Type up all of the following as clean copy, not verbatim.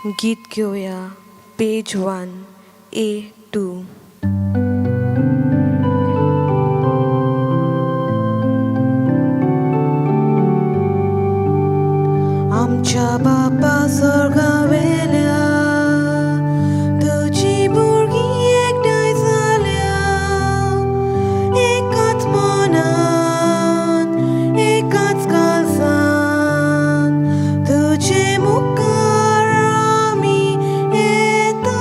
गीत घेवया पेज 1 A 2. आमच्या बापा स्वर्गावेल्या, तुजी भुरगीं एकठांय जाल्या, एकाच मनान एकाच काळजान तुजे मुखार आमी येता,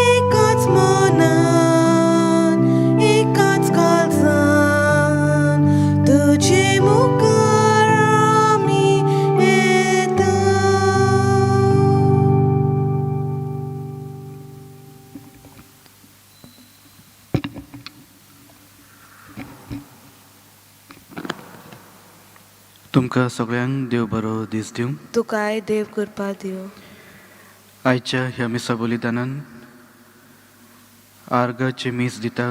एकाच मनान एकाच काळजान तुजे मुखार आमी येता. तुमकां सगळ्यांक देव बरो दीस दिवं. तुकाय देव कृपा दिवं. आयच्या ह्या मिसा बलिदानान आर्गाचें मीस दिता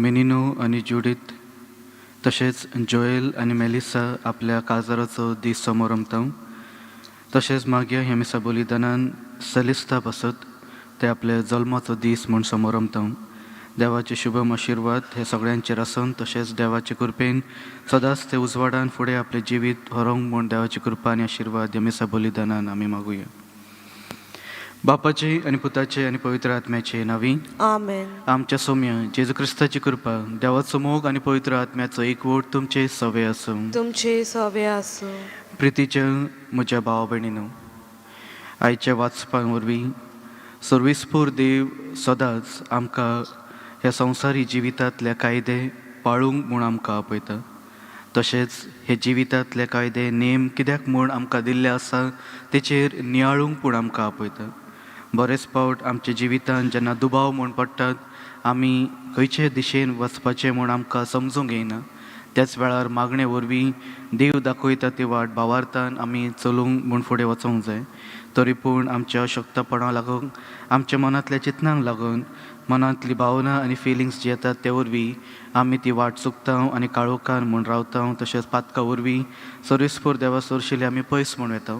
मिनिनो आनी जुडीत, तशेंच जोएल आनी मेलिसा आपल्या काजाराचो दीस समोरमता. तशेंच मागीर ह्या मिसा बलिदानान सलिस्ता पासत ते आपल्या जल्माचो दीस म्हूण समोरमता. देवाचे शुभम आशिर्वाद हे सगळ्यांचेर आसून, तशेंच देवाचे कृपेन सदांच ते उजवाडान फुडें आपलें जिवीत व्हरूंक म्हूण देवाची कृपा आनी आशिर्वाद ह्या मिसा बलिदानान आमी मागुया. बापाचे आनी पुताचे आनी पवित्र आत्म्याचे नांवी. आमेन. आमच्या सोम्या जेजू क्रिस्ताची कृपा, देवाचो मोग आनी पवित्र आत्म्याचो एकवट तुमचे सवे आसूं. तुमचे सवे आसूं. प्रितीच्या म्हज्या भावा भयणीनो, आयच्या वाचपा वरवीं सर्विसपूर देव सदांच आमकां ह्या संवसारी जिवितांतले कायदे पाळूंक म्हूण आमकां आपयता. तशेंच हे जिवितांतले कायदे नेम कित्याक म्हूण आमकां दिल्ले आसा तेचेर नियाळूंक पूण आमकां आपयता. बरेच फावट आमच्या जिवितांत जेन्ना दुबाव म्हूण पडटात, आमी खंयचे दिशेन वचपाचें म्हूण आमकां समजूंक येयना, त्याच वेळार मागणे वरवीं देव दाखयता ती वाट भावार्थान आमी चलूंक म्हूण फुडें वचोंक जाय. तरी पूण आमच्या अशक्तपणाक लागून, आमच्या मनांतल्या चिंतनांक लागून, मनांतली भावना आनी फिलिंग्स जी येतात ते वरवीं आमी ती वाट चुकता आनी काळोखान म्हूण रावता. तशेंच पातका वरवीं सर्विसपूर देवा सोरशिले आमी पयस म्हूण वेता.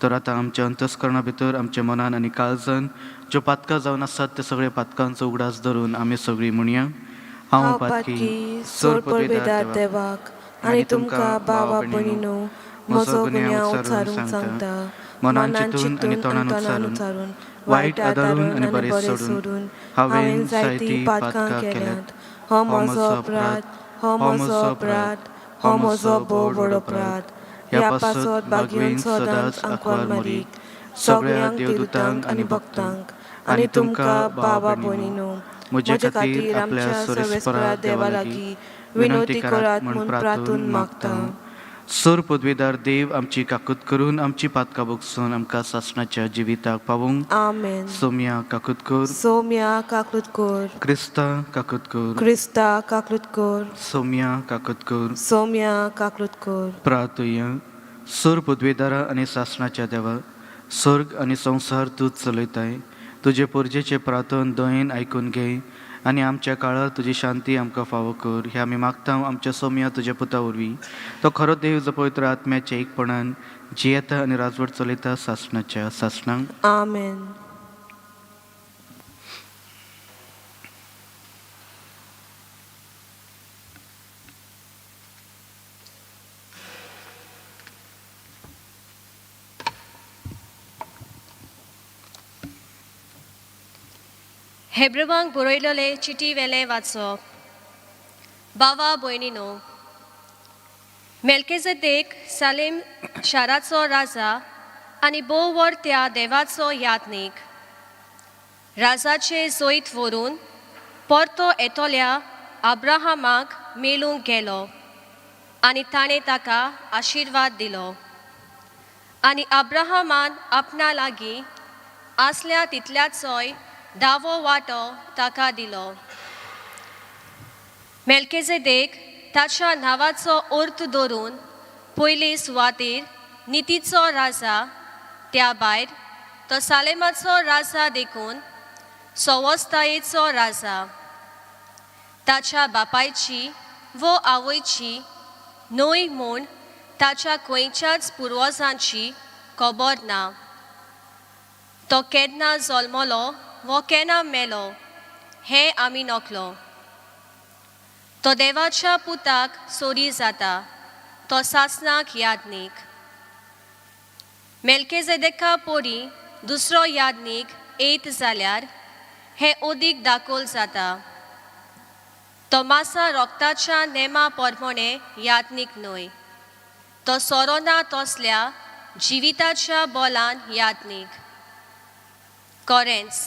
तर आतां आमच्या अंतस्करणा भितर, आमच्या मनान आनी काळजान ज्यो पातकां जावन आसात ते सगळे पातकांचो उगडास धरून आमी सगळीं म्हणया: हांव पातकी, सोड पडवेदार देवाक आनी तुमकां भावा भयणीनो म्हजो गुन्यांव उच्चारूंक सांगता. मनान चिंतून आनी तोंडान उच्चारून, वायट आदारून आनी बरें सोडून हांवें जायतीं पातकां केल्यांत. हो म्हजो अपराध, हो म्हजो अपराध, हो म्हजो भोव व्हड अपराध. ह्या पासत भाग्यन सदांच आंकवार मरीक, सगळ्यांक देवदूतांक आनी भक्तांक आनी तुमकां भावा भयणीनो म्हजे खातीर आमच्या सर्वेस्परा देवा लागीं विनवती करात म्हूण प्रार्थून मागता. सर पदवेदार देव आमची काकूत करून आमची पातकां भोगसून आमकां सासणाच्या जिविताक पावूंक. आमेन. सोम्या काकूत कर. सोम्या काकूत कर. क्रिस्ता काकूत कर. क्रिस्ता काकूत कर. सोम्या काकूत कर. सोम्या काकूत कर. प्रार्थुया. सर पदवेदारा आनी सासणाच्या देवा, स्वर्ग आनी संवसार तूं चलयताय. तुजे पोरजेचे प्रार्थन दयेन आयकून घे आनी आमच्या काळार तुजी शांती आमकां फावो कर. हे आमी मागता आमच्या सोम्या तुज्या पुता वरवीं, तो खरो देव, जो पवित्र आत्म्याच्या एकपणान जियेता आनी राजवट चलयता सासणाच्या सासणांक. आमेन. हेब्रवांक बरयलेले चिटी वेलें वाचप. बावा भयणीनो, मेलकेजदेक सालेम शाराचो राजा आनी भोव व्हड त्या देवाचो याज्ञीक, राजाचे जैत व्हरून परतो येतल्या अब्राहमाक मेळूंक गेलो आनी ताणें ताका आशिर्वाद दिलो आनी अब्राहमान आपणा लागीं आसल्या तितल्याचोय दावो वांटो ताका दिलो. मेलकेजेदेक ताच्या नांवाचो अर्थ धरून पयले सुवातेर नितीचो राजा, त्या भायर तो सालेमाचो राजा देखून सवस्तायेचो राजा. ताच्या बापायची वो आवयची न्हय म्हूण ताच्या खंयच्याच पुर्वजांची खबर ना. तो केन्ना जल्मलो वो केन्ना मेलो हें आमी नकलो. तो देवाच्या पुताक सोरी जाता, तो सासनाक यादनीक. मेलकेजेदेका पोरी दुसरो यादनीक येयत जाल्यार हें ओदीक दाखोल जाता. तो मासा रोगताच्या नेमा पोरमोणे यादनीक न्हय, तो सोरो ना तसल्या जिविताच्या बोलान यादनीक. कोरेंस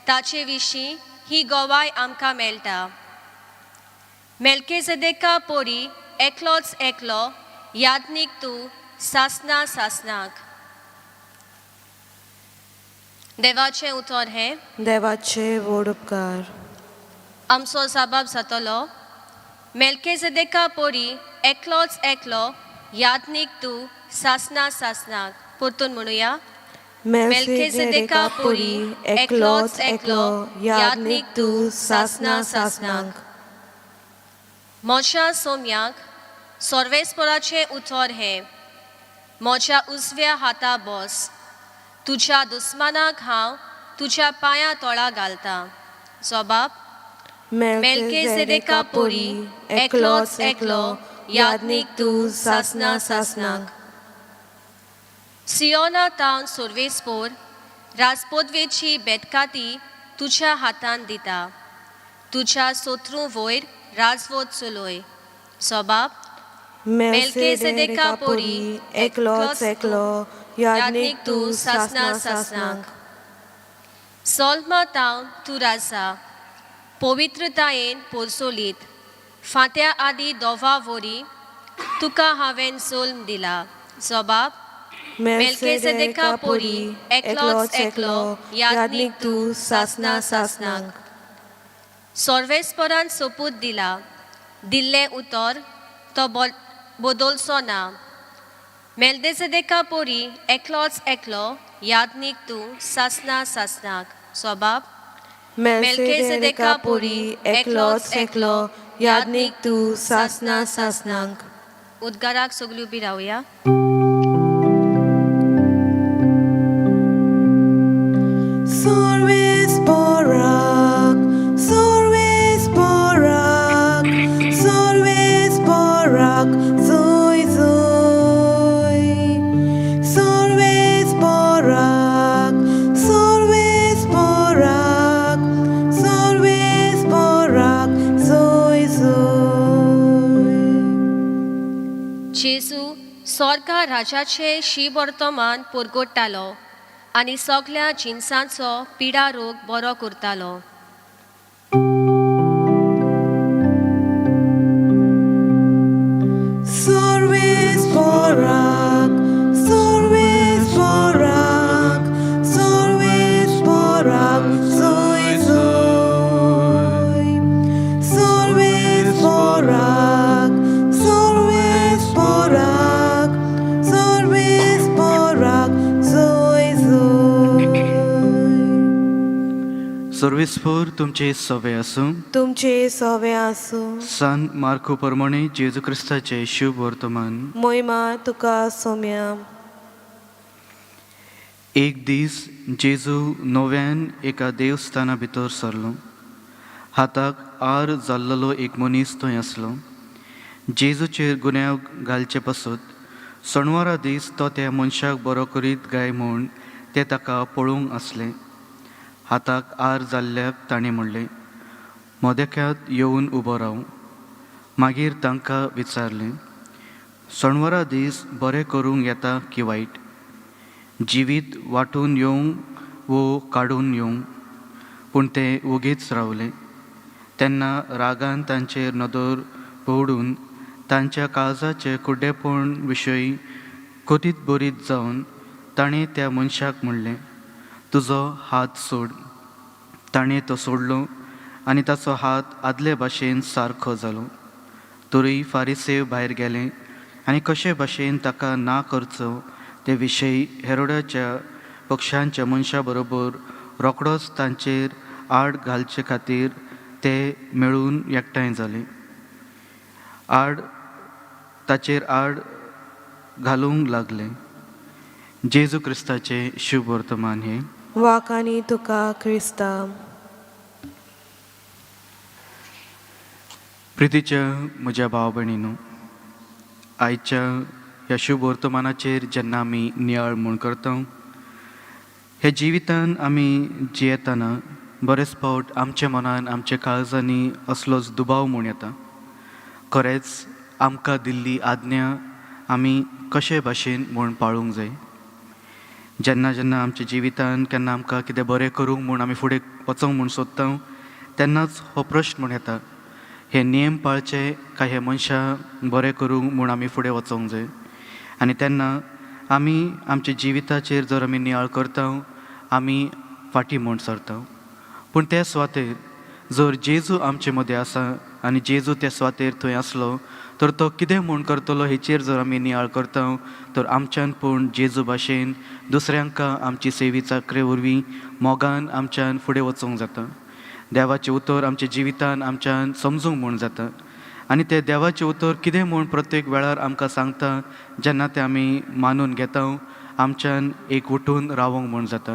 ताचे विशीं ही गवाय आमकां मेळटा. मेलकेजेदेका पोरी एकलोच एकलो यादनीक तूं सासना सासनाक. देवाचें उतर हें. देवाचे व्हड उपकार. आमचो जाबाब जातलो, मेलकेजेदेका पोरी एकलोच एकलो यादनीक तूं सासना सासनाक. परतून म्हणुया. मेलकेजेदेका पोरी एकलोच एकलो यादनीक तूं सासना सासनाक. म्हज्या सोम्याक सर्वेस्पराचें उतर हें, म्हज्या उजव्या हाता बस, तुज्या दुस्मानाक हांव तुज्या पांया तोळा घालतां. जबाब, मेलकेजेदेका पोरी एकलोच एकलो यादनीक तूं सासना सासनाक. सियोना तावन सर्वेस्पोर राजपदवेची बेतकाती तुज्या हातान दिता, तुज्या सोत्रू वयर राजवत चलय. जबाब, मेलकेजेदेका पोरी एकलोच एकलो यादनीक तूं सासना सासनाक. सोल्मा तावन तूं राजा पवित्रतायेन पोरसोलीत फांत्या आदी दोवा वरी तुका हांवें जोल्म दिला. जबाब, मेलकेजेदेका पोरी एकलोच एकलो यादनीक तूं सासना सासनाक. सर्वेस्परान सोपूत दिला, दिल्लें उतर तो बदलचो ना. मेलदेजेदेका पोरी एकलोच एकलो यादनीक तूं सासना सासनाक. जबाब, मेलकेजेदेका पोरी एकलोच एकलो यादनीक तूं सासना सासनाक. उद्गाराक सगळीं उबी रावया. Sorves Borak, Sorves Borak, Sorves Borak, Zoy Zoy. Sorves Borak, Sorves Borak, Sorves Borak, Zoy Zoy. जेजू सोर्गा राजाचे शी वर्तमान पुरगोट्टालो आनी सगल्या जिनसांचो पिडा रोग बरो करतालो. Sorves Borak, Sorves Borak, Sorves Borak, Zoy Zoy. Sorves Borak, Sorves Borak, Sorves Borak, Zoy Zoy. सर्वेस्पोर तुमचे सवे आसूं. तुमचे सवे आसूं. सान मार्को प्रमाणे जेजू क्रिस्ताचे शुभ वर्तमान. मोहिमा तुका सोम्या. एक दीस जेजू नव्यान एका देवस्थाना भितर सरलो. हाताक आर जाल्लो एक मनीस थंय आसलो. जेजूचेर गुन्यांव घालचे पासत सणवारा दीस तो त्या मनशाक बरो करीत काय म्हूण ते ताका पळोवंक आसले. हाताक आर जाल्ल्याक ताणें म्हणलें, मोदेक्यांत येवन उबो राव. मागीर तांकां विचारलें, सणवारा दीस बरें करूंक येता की वायट, जिवीत वांटून येवंक वो काडून येवंक? पूण ते वोगीच रावले. तेन्ना रागान तांचेर नदर भोंवडून तांच्या काळजाचें कुड्डेपण विशयी कथीत बरीत जावन ताणें त्या मनशाक म्हणलें, तुजो हात सोड. ताणें तो सोडलो आनी ताचो हात आदले भाशेन सारको जालो. तरूय फारिसेव भायर गेले आनी कशे भाशेन ताका ना करचो ते विशयी हेरोडाच्या पक्षांच्या मनशां बरोबर रोखडोच तांचेर आड घालचे खातीर ते मेळून एकठांय जाले. आड ताचेर आड घालूंक लागले. जेजू क्रिस्ताचें शुभ वर्तमान हें. वाकानी तुका क्रिस्ता. प्रितीच्या म्हज्या भाव भयणीनू, आयच्या ह्या शुभ वर्तमानाचेर जेन्ना आमी नियाळ म्हूण करता, हे जिवितान आमी जियेतना बरेच फावट आमच्या मनान आमच्या काळजांनी असलोच दुबाव म्हूण येता, खरेंच आमकां दिल्ली आज्ञा आमी कशे भाशेन म्हूण पाळूंक जाय. जेन्ना जेन्ना आमच्या जिवितान केन्ना आमकां कितें बरें करूंक म्हूण आमी फुडें वचोंक म्हूण सोदता, तेन्नाच हो प्रश्न म्हूण येता, हे नेम पाळचे काय हे मनशां बरें करूंक म्हूण आमी फुडें वचोंक जाय. आनी तेन्ना आमी आमच्या जिविताचेर जर आमी नियाळ करता, आमी फाटीं म्हूण सरता. पूण ते सुवातेर जर जेजू आमचे मदें आसा आनी जेजू त्या सुवातेर थंय आसलो तर तो कितें म्हूण करतलो हेचेर जर आमी नियाळ करता, तर आमच्यान पूण जेजू भाशेन दुसऱ्यांका आमची सेवी चाकरे वरवीं मोगान आमच्यान फुडें वचूंक जाता. देवाचें उतर आमच्या जिवितान आमच्यान समजूंक म्हूण जाता. आनी तें देवाचें उतर कितें म्हूण प्रत्येक वेळार आमकां सांगता, जेन्ना तें आमी मानून घेता, आमच्यान एक उठून रावोंक म्हूण जाता.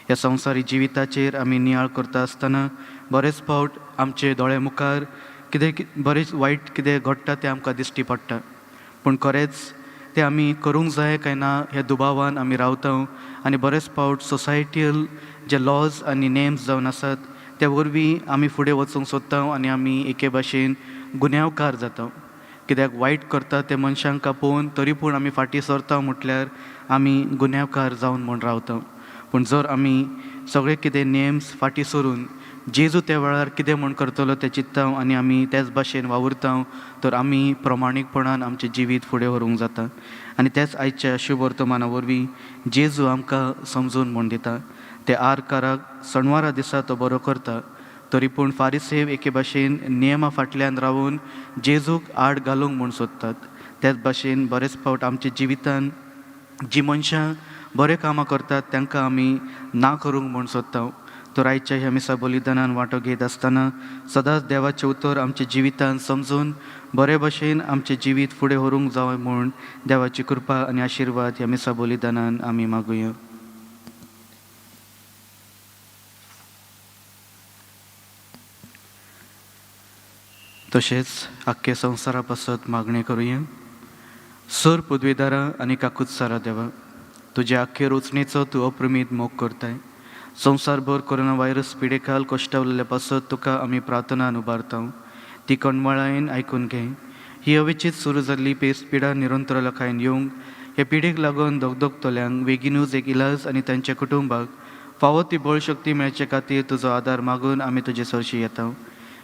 ह्या संवसारी जिविताचेर आमी नियाळ करता आसतना बरेच फावट आमचे दोळे मुखार कितें बरेच वायट कितें घडटा तें आमकां दिश्टी पडटा, पूण खरेंच तें आमी करूंक जाय काय ना ह्या दुबावान आमी रावता. आनी बरेच फावट सोसायटीयल जे लॉज आनी नेम्स जावन आसात त्या वरवीं आमी फुडें वचूंक सोदता आनी आमी एके भाशेन गुन्यांवकार जाता. कित्याक वायट करता ते मनशांक पळोवन तरी पूण आमी फाटीं सरता म्हटल्यार आमी गुन्यांवकार जावन म्हूण रावता. पूण जर आमी सगळे कितें नेम्स फाटीं सरून जेजू त्या वेळार कितें म्हूण करतलो तें चित्ता आनी आमी त्याच भाशेन वावुरता, तर आमी प्रमाणीकपणान आमचें जिवीत फुडें व्हरूंक जाता. आनी तेच आयच्या शुभ वर्तमाना वरवीं जेजू आमकां समजून म्हूण दिता. ते आरकाराक सणवारा दिसा तो बरो करता, तरी पूण फारिसेव एके भाशेन नियमा फाटल्यान रावून जेजूक आड घालूंक म्हूण सोदतात. त्याच भाशेन बरेच फावट आमच्या जिवितान जी मनशां बरें कामां करतात तांकां आमी ना करूंक म्हूण सोदता. तर आयच्या ह्या मिसा बलिदानान वांटो घेत आसतना सदांच देवाचें उतर आमच्या जिवितान समजून बरे भशेन आमचें जिवीत फुडें व्हरूंक जाय म्हूण देवाची कृपा आनी आशिर्वाद ह्या मिसा बलिदानान आमी मागुया. तशेंच आख्खे संवसारा पासत मागणें करुया. सर पदवेदारा आनी काकुत्सारा देवा, तुज्या आख्खे रोचणेचो तूं अप्रमीत मोग करताय. संवसारभर कोरोना व्हायरस पिडेखाल कश्टावलेल्या पासत तुका आमी प्रार्थना उबारता, ती कणमळायेन आयकून घे. ही अवेचीत सुरू जाल्ली पेस पिडा निरंतर लखायन येवंक हे पिडेक लागून दगदगतल्यांक बेगीनूच एक इलाज आनी तांच्या कुटुंबाक फावो ती बळशक्ती मेळचे खातीर तुजो आदार मागून आमी तुजे सरशी येता.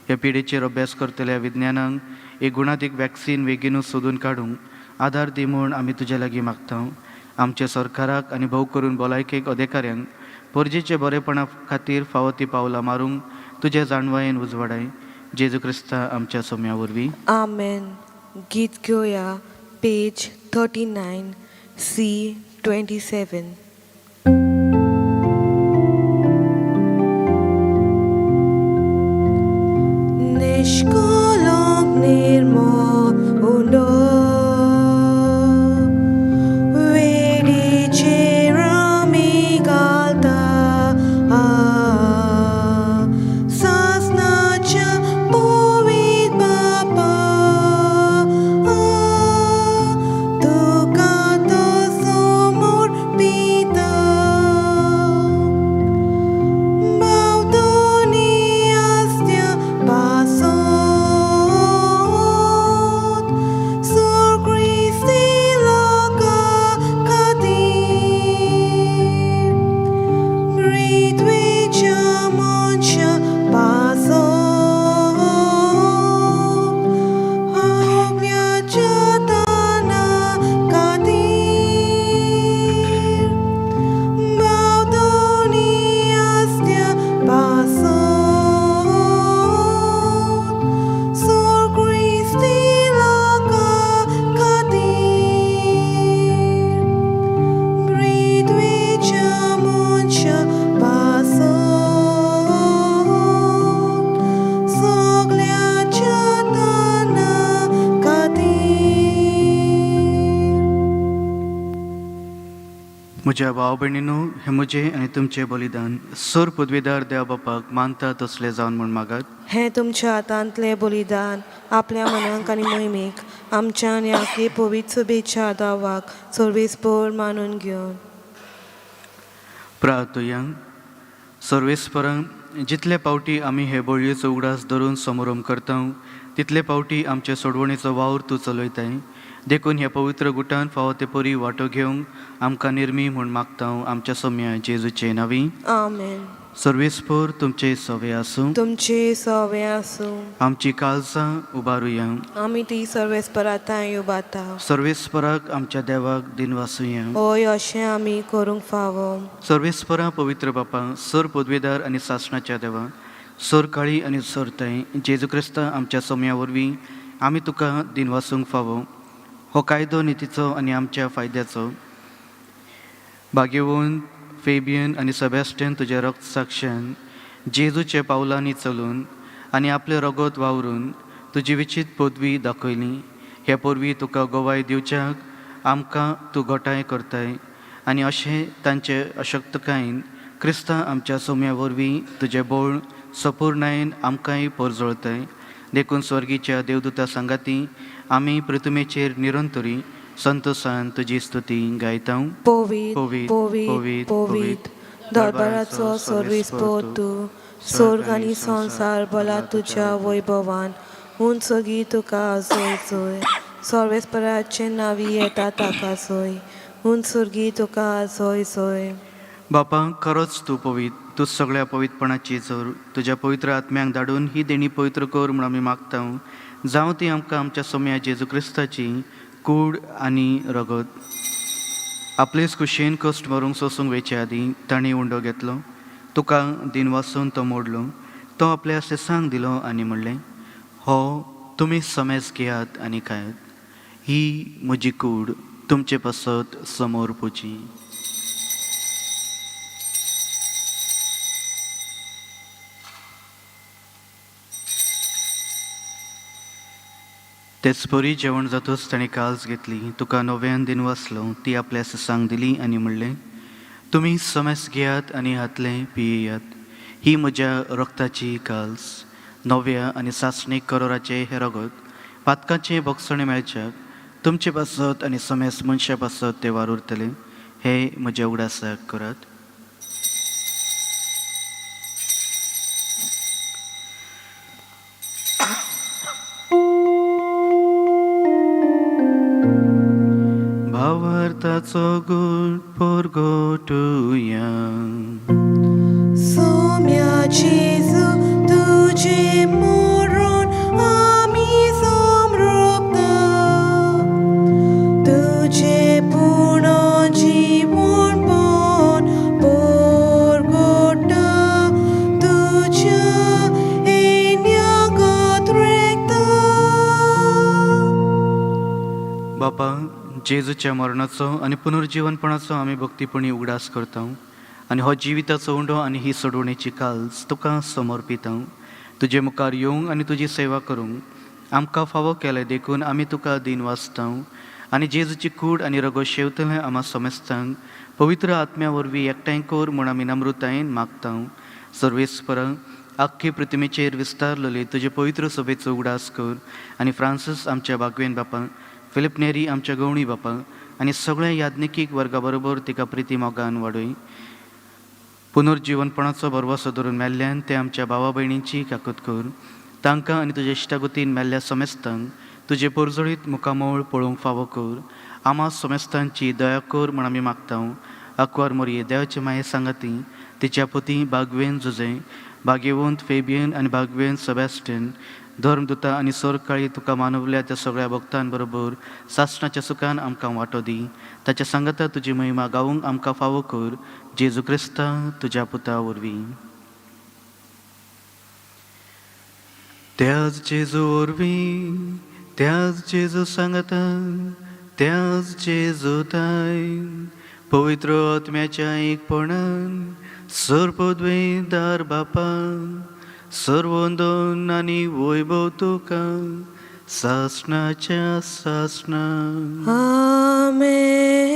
ह्या पिडेचेर अभ्यास करतल्या विज्ञानांक एक गुणादीक वॅक्सीन बेगीनूच सोदून काडूंक आदार दी म्हूण आमी तुजे लागीं मागता. आमच्या सरकाराक आनी भोव करून भलायकेक अधिकाऱ्यांक परजेचे बरेपणा खातीर फावो ती पावलां मारूंक तुज्या जाणवायेन उजवाडाय. जेजू क्रिस्ता आमच्या सोम्या वरवीं. आमेन. गीत घेवया पेज 39 C 27. निष्कलंक निर्मळ उंडो वेडीचेर आमी घालता, सासणाच्या पवित्र बापा, तुका तो समर्पिता. भोंवतणी आसत्या पासत म्हज्या भाव भयणीनू, हें म्हजें आनी तुमचें बलिदान सर पदवीदार देव बापाक मानता तसलें जावन म्हूण मागात. हें तुमच्या हातांतलें बलिदान आपल्या मनाक आनी मोहिमेक आमच्या आनी आखी पवित्र सभेच्या दावाक सर्वेस्पर मानून घेवन. प्रार्थुया. सर्वेस्परां, जितले पावटी आमी हे बळयेचो उगडास धरून समारंभ करता तितले पावटी आमचे सोडवणेचो वावर तूं चलयताय. देखून ह्या पवित्र गुटान फावो ते परी वांटो घेवंक आमकां निर्मी म्हूण मागता, आमच्या सोम्या जेजूचे नांवी. आमेन. सर्वेस्पर तुमचे सवे आसूं. तुमचे सवे आसूं. आमची काळजां उबारुया. आमी ती सर्वेस्परा थांय उबारता. सर्वेस्पराक आमच्या देवाक दिनवासुया. हय, अशें आमी करूंक फावो. सर्वेस्परा, पवित्र बापा, सर पदवेदार आनी सासणाच्या देवा, सर काळी आनी सर ताई जेजू क्रिस्ता आमच्या सोम्या वरवीं आमी तुका दिनवासूंक फावो. हो कायदो नितीचो आनी आमच्या फायद्याचो. भाग्यवंत फेबियन आनी सेबॅस्टियन तुज्या रक्त साक्षान जेजूच्या पावलांनी चलून आनी आपलें रगत वावरून तुजी विचीत पदवी दाखयली. हे पदवी तुका गवाय दिवच्याक आमकां तूं घटाय करताय आनी अशें तांचे अशक्तकायेन क्रिस्ता आमच्या सोम्या वरवीं तुजें बळ सपूर्णायेन आमकांय परजळताय. देखून स्वर्गीच्या देवदूता सांगाती आमी प्रतिमेचेर निरंतरी संतोसान तुजी स्तुती गायता. पवित्र, पवित्र, पवित्र, पवित्र, पवित्र, दरबाराचो सर्वेस्पर तूं, स्वर्ग आनी संवसार भला तुज्या वैभवान. उंच सगळी तुका जोय जोय. सर्वेस्पराचे नांवी येता ताका जोय. उंच सर्गी तुका जोय जोय. बापा, खरोच तूं पवित्र, तूं सगळ्या पवित्रपणाची जोर. तुज्या पवित्र आत्म्यांक धाडून ही देणी पवित्र कर म्हूण आमी मागता. जावं ती आमकां आमच्या सोम्या जेजू क्रिस्ताची कूड आनी रगत. आपलेच कुशेन कश्ट मरूंक सोसूंक वेचे आदीं तांणी उंडो घेतलो, तुका दिनवासून तो मोडलो, तो आपल्या सेसांक दिलो आनी म्हणलें, हो तुमी समेज घेयात आनी खायात, ही म्हजी कूड तुमचे पासत समोर पुजी. तेच परी जेवण जातच ताणें काल्स घेतली, तुका नव्यान दिनवासलो, ती आपल्या ससांक दिली आनी म्हणलें, तुमी समेस घेयात आनी हातलें पियेयात, ही म्हज्या रक्ताची काल्स, नव्या आनी सासणीक करोराचें हें रगत पातकाचें भोगसणें मेळच्याक तुमचे पासत आनी समेस मनशा पासत तें वार उरतलें. हें म्हज्या उगडासाक करात. भावार्थाचो गूण परगटुया. सोम्या जेजू तुजें मरण आमी समर्पता, तुजें पूर्ण जिवनपण परगटा, तुज्या येण्यागत रेखता. बापा, जेजूच्या मरणाचो आनी पुनर्जीवनपणाचो आमी भक्तीपणी उगडास करता आनी हो जिविताचो उंडो आनी ही सोडवणेची काल्स तुका समर्पिता. तुजे मुखार येवंक आनी तुजी सेवा करूंक आमकां फावो केलें देखून आमी तुका दीन वाचता आनी जेजूची कूड आनी रगत शेवतलें आमा समेस्तांक पवित्र आत्म्या वरवीं एकठांय कर म्हूण आमी नम्रतायेन मागता. सर्वेस्पर, आख्खे प्रतिमेचेर विस्तारलेले तुजे पवित्र सभेचो उगडास कर आनी फ्रांसीस आमच्या बागवेन बापा, फिलीप नेरी आमच्या गवणी बापा आनी सगळ्या याज्ञिकीक वर्गा बरोबर तिका प्रिती मोगान वाडय. पुनर्जिवनपणाचो भरवसो धरून मेल्ल्यान ते आमच्या भावा भयणींची काकूत कर. तांकां आनी तुज्या इश्टागतीन मेल्ल्या समेस्तांक तुजे परजळीत मुखामळ पळोवंक फावो कर. आमा समेस्तांची दया कर म्हूण आमी मागता. आंकवार मोरये देवाचे माये सांगाती तिच्या पती बागवेन जुजे, भाग्यवंत फेबियन आनी बागवेन सेबॅस्टियन, धर्मदुता आनी सरकाळी तुका मानवल्या त्या सगळ्या भक्तांबरोबर सासणाच्या सुखान आमकां वांटो दी. ताच्या सांगाता तुजी महिमा गावूंक आमकां फावो कर, जेजू क्रिस्ता तुज्या पुता वरवीं. त्याच जेजू वरवीं, त्याच जेजू सांगाता, त्याच जेजू ताय पवित्र आत्म्याच्या एकपणान सर्पद्वेदार बापा, सर्वंदन आनी वैभव तुका सासणाच्या सासणा. आमेन.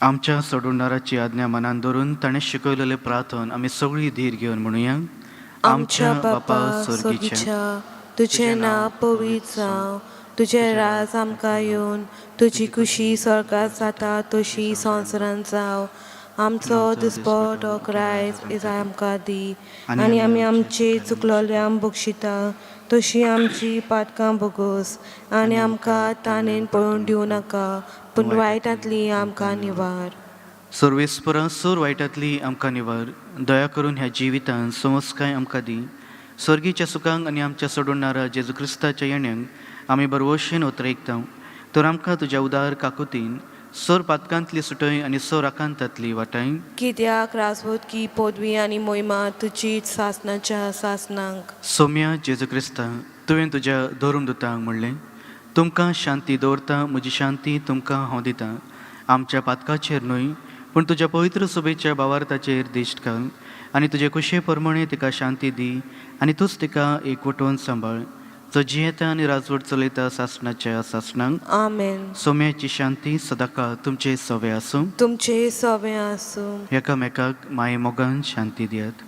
आमच्या सोडणाराची आज्ञा मनान धरून ताणें शिकयलेलें प्रार्थन आमी सगळीं धीर घेवन म्हणुया. आमच्या बापा सोर्गीच्या, तुजें नांव पवित्र जावं, तुजें राज आमकां येवन, तुजी खुशी स्वर्गात जाता तशी संवसारांत जावं. आमचो दिसपटो क्रायस is आमकां दी, आनी आमी आमचे चुकलोल्यांक बक्षिता तशी आमची पातकां भोगोस, आनी आमकां ताणेन पळोवन दिवं नाका, पूण वायटांतली आमकां निवार. सर्वेस्परा सोर वायटांतली आमकां निवार. दया करून ह्या जिवितांत समजकाय आमकां दी. स्वर्गीच्या सुखांक आनी आमच्या सोडणारा जेजू क्रिस्ताच्या येण्यांक आमी बरवशेन उतरयता. तर आमकां तुज्या उदार काकुतीन सोर पातकांतली सुटय आनी सोर आकांतांतली वाटाय. कित्याक राजवत की पदवी आनी मोहिमा तुजी सासनाच्या सासनांक. सोम्या जेजू क्रिस्ता, तुवें तुज्या धरून दुतांक म्हणलें, तुमकां शांती दवरता, म्हजी शांती तुमकां हांव दितां. आमच्या पातकाचेर न्हय पूण तुज्या पवित्र सुबेच्या भावार्थाचेर दिश्ट घाल आनी तुजे कुशे प्रमाणे तिका शांती दी आनी तूंच तिका एकवटून सांबाळ, जो जियेता आनी राजवट चलयता सासणाच्या सासणांक. आमेन. सोम्याची शांती सदांकाळ तुमचे सवे आसूं. तुमचे सवे आसूं. एकामेकाक माये मोगान शांती दियात.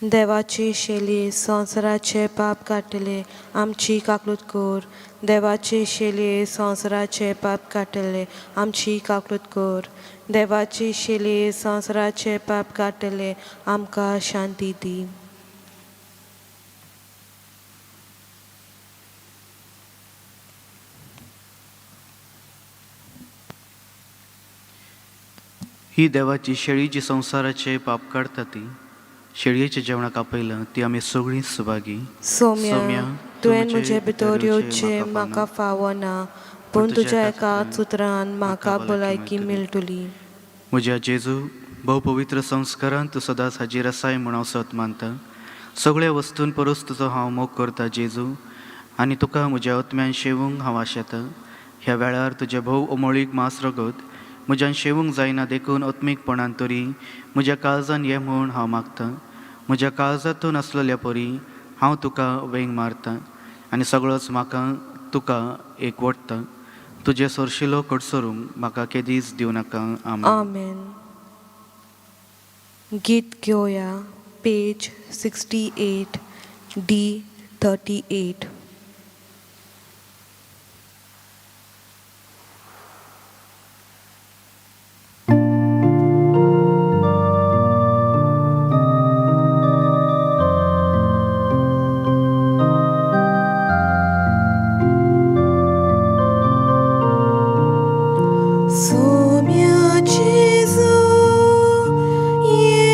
देवाचे शेली संवसाराचे पाप काडटले, आमची काकूत कर. देवाचे शेली संवसाराचे पाप काडटले, आमची काकूत कर. देवाचे शेली संवसाराचे पाप काडटले, आमकां शांती दी. ही देवाची शेळी जी संवसाराचे पाप काडटा ती शेळयेच्या जेवणाक आपयलां ती आमी सगळीं सुभागी. सोम्या, तुवें म्हजे भितर येवचें म्हाका फावना, पूण तुज्या एका सुत्रान म्हाका भलायकी मेळटली. म्हज्या जेजू, भोव पवित्र संस्कारान तूं सदांच हाजीर आसाय म्हूण हांव सत मानता. सगळ्या वस्तून परस तुजो हांव मोग करता जेजू, आनी तुका म्हज्या आत्म्यान शेवूंक हांव आशेतां. ह्या वेळार तुजें भोव अमोळीक मांस रगत म्हज्यान शेवूंक जायना, देखून आत्मीकपणान तरी म्हज्या काळजान ये म्हूण हांव मागतां. म्हज्या काळजांतून आसलेल्या परी हांव तुका वेंग मारतां आनी सगळोच म्हाका तुका एकवटता. तुजें सरशिलो कडसरूंक म्हाका केदीच दिवं नाका. आमेन. आमेन. गीत घेवया, पेज 68, डी 38. सोम्या जेजू, ये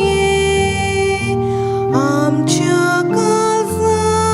ये, आमच्या काळजांत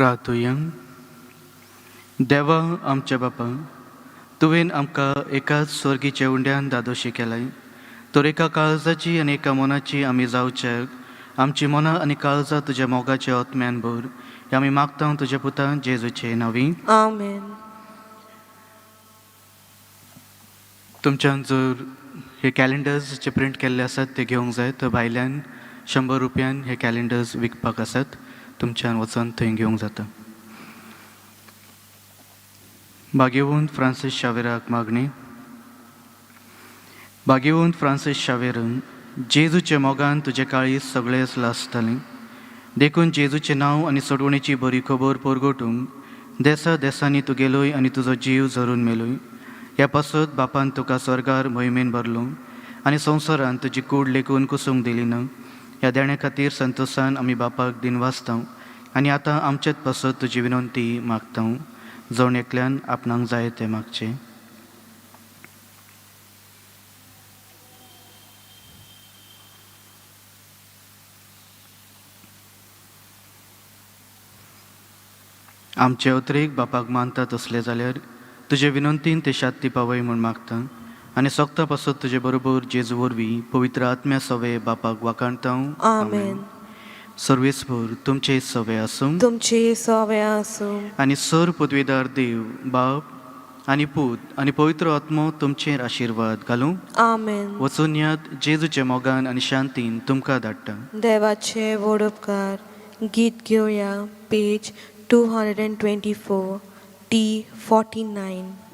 प्रार्थुया. देवा आमच्या बापा, तुवें आमकां एकाच स्वर्गीच्या उंड्यान दादोशी केलाय, तर एका काळजाची आनी एका मनाची आमी जावच्याक आमची मनां आनी काळजां तुज्या मोगाच्या आत्म्यान भर, हें आमी मागता तुज्या पुता जेजूचे नांवी. आमेन. तुमच्यान जर हे कॅलेंडर्स जे प्रिंट केल्ले आसात ते घेवंक जाय तर भायल्यान 100 रुपयान हे कॅलेंडर्स विकपाक आसात, तुमच्यान वचोन थंय घेवंक जाता. भाग्यवंत फ्रांसीस शावेराक मागणी. भाग्यवंत फ्रांसीस शावेरून, जेजूच्या मोगान तुजें काळीज सगळेंच लासतालें, देखून जेजूचें नांव आनी सोडवणेची बरी खबर परगटूंक देसा देसांनी तूं गेलोय आनी तुजो जीव झरून मेलोय. ह्या पासत बापान तुका स्वर्गार मोहिमेन भरलो आनी संवसारान तुजी कूड लेखून कुसूंक दिली ना. ह्या देण्या खातीर संतोसान आमी बापाक दिनवासता आनी आतां आमचेच पासत तुजी विनंती मागता. जण एकल्यान आपणाक जाय तें मागचें. आमचे अत्रेक बापाक मानता तसले जाल्यार तुजे विनंतीन ते शांती पावय म्हूण मागता आनी सोगता पासत तुजे बरोबर जेजू वरवीं पवित्र आत्म्या सवे बापाक वाखाणता. आमेन. सर्वेस्पर तुमचे सवे आसूं. तुमची सवे आसूं. आनी सर पदवेदार देव बाप आनी पूत आनी पवित्र आत्मो तुमचेर आशिर्वाद घालूं. आमेन. वचून यात, जेजूच्या मोगान आनी शांतीन तुमकां धाडटा. देवाचे व्हड उपकार. गीत घेवया, पेज 224, T 49.